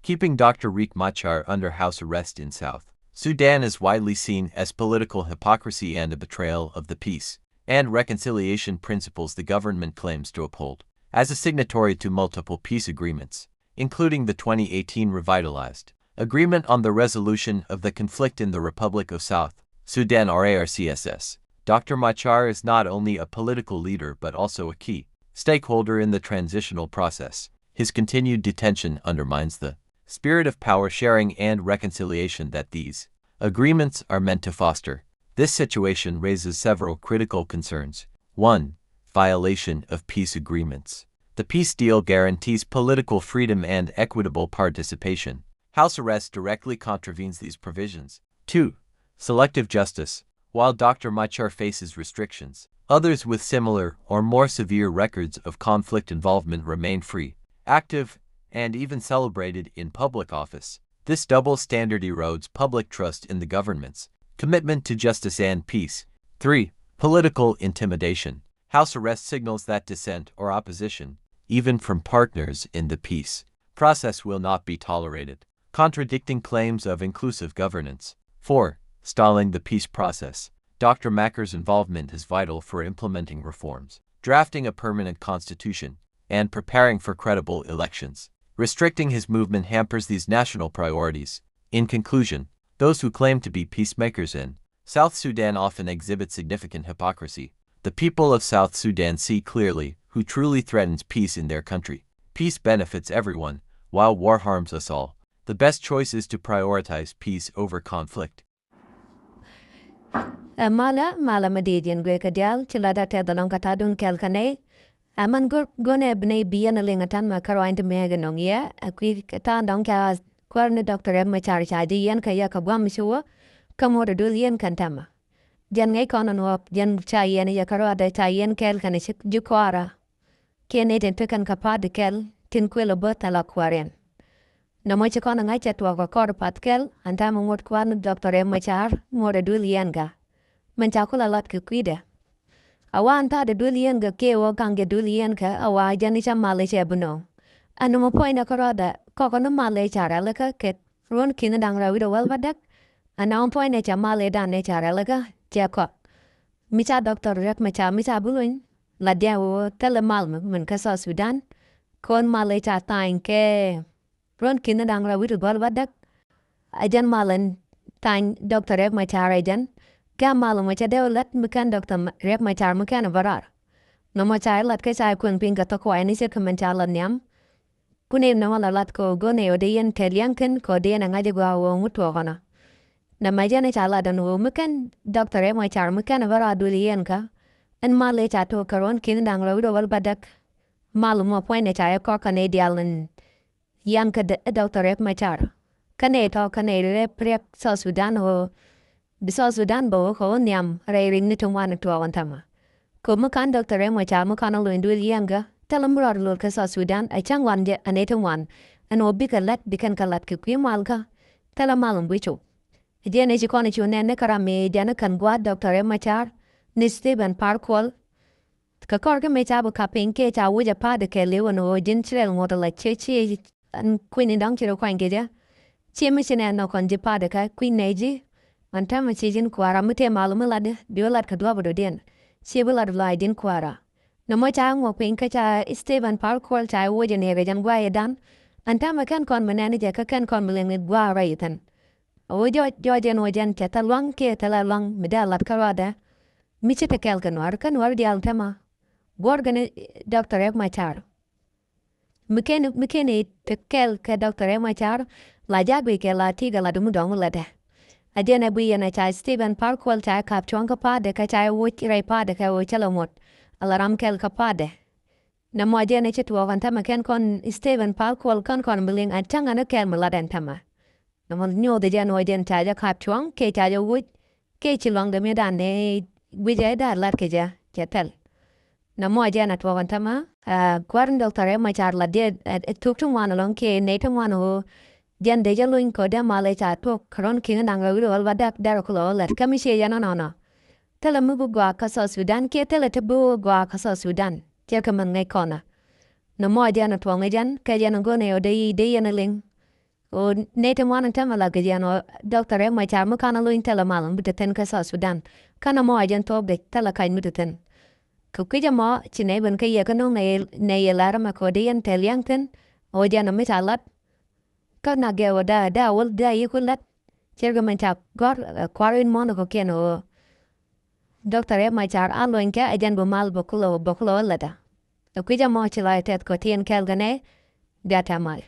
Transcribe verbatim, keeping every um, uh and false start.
Keeping Doctor Riek Machar under house arrest in South Sudan is widely seen as political hypocrisy and a betrayal of the peace and reconciliation principles the government claims to uphold. As a signatory to multiple peace agreements, including the twenty eighteen Revitalized Agreement on the Resolution of the Conflict in the Republic of South Sudan, R A R C S S, Doctor Machar is not only a political leader but also a key stakeholder in the transitional process. His continued detention undermines the spirit of power sharing and reconciliation that these agreements are meant to foster. This situation raises several critical concerns. One, violation of peace agreements. The peace deal guarantees political freedom and equitable participation. House arrest directly contravenes these provisions. Two, selective justice. While Doctor Machar faces restrictions, others with similar or more severe records of conflict involvement remain free, active, and even celebrated in public office. This double standard erodes public trust in the government's commitment to justice and peace. Three, political intimidation. House arrest signals that dissent or opposition, even from partners in the peace process, will not be tolerated, contradicting claims of inclusive governance. Four, stalling the peace process. Doctor Machar's involvement is vital for implementing reforms, drafting a permanent constitution, and preparing for credible elections. Restricting his movement hampers these national priorities. In conclusion, those who claim to be peacemakers in South Sudan often exhibit significant hypocrisy. The people of South Sudan see clearly who truly threatens peace in their country. Peace benefits everyone, while war harms us all. The best choice is to prioritize peace over conflict. Ɛ malä, malä mi di̱i̱t yɛn guic kɛ diaal, ci lat a tɛth ɛlɔ̱ŋ kɛ ta̱a̱dun kɛl kä nɛy. Ɛ mɛn go̱r, go̱r nɛ bi nɛy bi yɛn a liŋ a ta̱a̱n mɛ kä ruaacni ti mëë kɛ nɔŋ yɛ, ɛ kui̱ kɛ ta̱a̱ dɔ̱ŋ ca kuäär ni Doctor Riek Machar ca ji̱ yɛn kɛ yɛ kɛ gua̱a̱m ci wä, kä ŋot a duël yɛn kɛn tɛmɛ. Jɛn ŋäc kɔn ɛn ɣɔ̱p, jɛn ca yɛn yɛ kä ruaadɛ, ca yɛn kɛɛl kɛn ci ji̱ kɔaarä. Kiɛ nɛy tin tekɛn kɛ pa̱a̱t di kɛl tin kuël ɛ bä thil a kuäär yɛn. Nɔmɔ ci kɔn ɛ ŋa̱c cɛ tuɔɔk kɛ kɔr path kɛl, ɛn täämɛ ŋot kuäär ni Doctor Riek Machar, ŋot ɛ duël yɛn kä. Min ca kulɛ lat kɛ kui̱dɛ. A wa ɛn ta̱a̱dɛ duël yɛn kä kiɛ wä gaŋ jɛ duël yɛn kä, a wa jɛn i̱ cä mal i̱ cɛ bi nööŋ. Ɛn nɔmɔ puɔ̱nydɛ kä ruaadɛ, kɔkɔ ni mal i̱ ca rɛl ikä kɛ ruɔ̱n ki̱n da̱ŋ rɛw wi̱cdɛ wäl bädäk. Ɛn nɔmɔ puɔ̱nydɛ cɛ mal i̱ da̱ŋ i̱ ca rɛl ikä, cɛ kɔk. Mi ca Doctor Riek Machar, mi ca bi luny, la diaal wä thilɛ mal mi, min kä South Sudan. Kɔn mal i̱ ca tha̱a̱ny kɛ ruɔ̱n ki̱n da̱ŋ rɛw wi̱cdɛ wäl bädäk. Ɛ jɛn mal in tha̱a̱ny Doctor Riek Machar ɛ jɛn. Kɛ mal mɔ cɛ dee wä lat mi kɛn Doctor Ma-, Riek Machar mi kɛn bä raar. Nɔmɔ ca i̱ lat kä ca i̱ kueŋ piny kɛ thok kuay ni cɛ kɛ min ca lat nhiam. Kun in nɔmɔ la lat kɛ ɣöö go̱n ɛ ɣöö dee yɛn kɛ liɛŋ kɛn kɛ ɣöö dee yɛn ɛ ŋa̱c ɛ gɔaa ɣöö ŋut tuɔɔk kɔnɔ. Nɛ mɛ jɛn ɛ ca lat ɛn ɣöö mi kɛn Doctor Riek Machar mi kɛn ɛ bä raar duël yɛn kä. Ɛn mal ɛ ca to̱o̱k kɛ ruɔ̱n ki̱n da̱ŋ rɛw wi̱cdɛ wäl bädäk. Mal mɔ puɔ̱nydɛ ca yɛ kɔk kɛ nɛy diaal ɛn Yan kä dɛ-, Doctor Riek Machar. Kä nɛy tɔ̱ kä nɛy rɛp riɛk South Sudan ɣöö bi South Sudan bɛ wä kɛ wä nhiam rɛy ri̱ŋni ti ŋuan tuɔɔk ɛn täämɛ. Kɛ mi ka̱n Doctor Riek Machar mi ka̱n ɔ luny duël yiɛn kä thilɛ mi rɔɔd lo̱l kä South Sudan a cäŋ wan jɛ a nɛy ti ŋuan. Ɛn ɣöö bikɛ la̱t bi kɛn kɛ la̱t kɛ kui̱ mal kä thilɛ mal in gui̱c cu. Jiɛn ɛ ci kɔn ɛ cu nɛn ni kä ram mi jɛn ɛ kän gua̱a̱th Doctor Riek Machar ni Stephen Par Kuol. Kɛ kɔr kä mëë ca bi kap piny kiɛ ca wec a pa̱a̱t kɛ li̱w ɛn ɣöö ji̱n ci rɛl ŋot ala ciɛ ciɛ ɛn kui̱ni dɔ̱ŋ ci rɔ kuany kɛ jɛ. Ciɛ mi ci nɛn nhɔk kɔn ji̱ pa̱a̱t kɛ kui̱n nɛy ji̱. Ɛn täämɛ ci ji̱n kua̱ra mi tëë mal mi latdä bi wä lat kɛ duɔ̱ɔ̱p dɔ̱diɛn. Ciɛ bi lat lɔaacdiɛn kua̱ra. Nɔmɔ ca ŋuɔk piny kä ca Stephen Par Kuol ca wec ɛn ɛ kɛ jɛn gua̱a̱c ɛ dan. Ɛn täämɛ kɛn kɔn mi nɛn jɛ kä kɛn kɔn mi liŋ gua̱a̱c rɛy ithän. Ɣöö jɔɔc, jɔɔc ɛn ɣöö jɛn cɛ thil lua̱ŋ kiɛ thil a lua̱ŋ mi dee a lat kä ruaadɛ. Mi ci te kɛɛl kɛ nuäär, kä nuäär diaal tämɛ. Guɔ̱ɔ̱r gɛn Doctor Riek Machar. Mi ken, mi ken i̱ te kɛɛl kɛ Doctor Riek Machar, la ja̱ guic kɛ la ti̱i̱ kɛ la dumi dɔ̱ŋ latdɛ. A jɛn ɛ guic yɛn a ca Stephen Par Kuol ca kap cuɔ̱ŋ kä pa̱a̱tdɛ kä ca woc rɛy pa̱a̱tdɛ kɛ ɣöö cä lɛ ŋot. A la ram kɛɛl kä pa̱a̱tdɛ. Nɛ mɔ jɛn ɛ ci tuɔɔk ɛn tämɛ kɛn kɔn Stephen Par Kuol kɛn kɔn mi liŋ ɛn cäŋ ɛn kɛɛl mi lat ɛn tämɛ. Nɔmɔ nyothɛ jɛ ɛn ɣöö jɛn ca jɛ kap cuɔ̱ŋ kiɛ ca jɛ woc kiɛ ci luaŋdɛ mi dan ni guicɛ da̱a̱ lat kɛ jɛ cɛ thɛl. Nɔmɔ jɛ ɛn a tuɔk ɛn tämɛ, ɛ, kuäär ni Doctor Riek Machar la diɛ, ɛ, ɛ, thuk ti ŋuan ɛlɔ̱ŋ kiɛ nɛy ti ŋuan ɣöö jɛn dee jɛ luny kɛ dee mal ɛ ca tuɔk kɛ ruɔ̱n ki̱n da̱ŋ rɛw wi̱cdɛ wäl bädäk derɛ kulɛ ɣöö lɛt kä mi ciɛ jɛn ɛnɔnɔ. Thilɛ mi bi gɔaa kä South Sudan kiɛ thilɛ ti bi wä gɔaa kä South Sudan. Cɛ kɛ mɛn ŋäc kɔnä. Nɔmɔ jɛ ɛn a tuɔk ŋäc jɛn kɛ jɛn ɛ go̱n ɛ ɣöö dee, dee yɛn ɛ liŋ. Ɣöö nɛy ti muɔ̱ɔ̱n in täämɛ la kɛ jɛn ɣöö Doctor Riek Machar mi ka̱n a lony thilɛ mal mi te thi̱n kä South Sudan. Ka̱n ɛmɔ a jɛn thuɔ̱k dec thilɛ kac mi te thi̱n. Kɛ kui̱c ɛmɔ ci nɛy ben kä yɛ kä no̱o̱ŋ nɛy, nɛy yɛ lar ɛmɛ kɛ ɣöö dee yɛn te lia̱ŋ thi̱n. Ɣöö jɛn ɔ mi ca lat. Kä na gɛ ɣöö dee, dee a wäl dee a yiëë ku lat. Ce̱tkɛ min ca gɔ̱r, eh, kua̱r in muɔ̱ɔ̱n kɛ kiɛn ɣöö Doctor Riek Machar a lony kɛ ɛ jɛn bi mal bɛ kulɛ, bɛ kulɛ wä lätdä. Ɛ kui̱c ɛmɔ ci lɔc tɛth kɛ ti yɛn kɛɛl kɛ nɛy bia tɛm mal.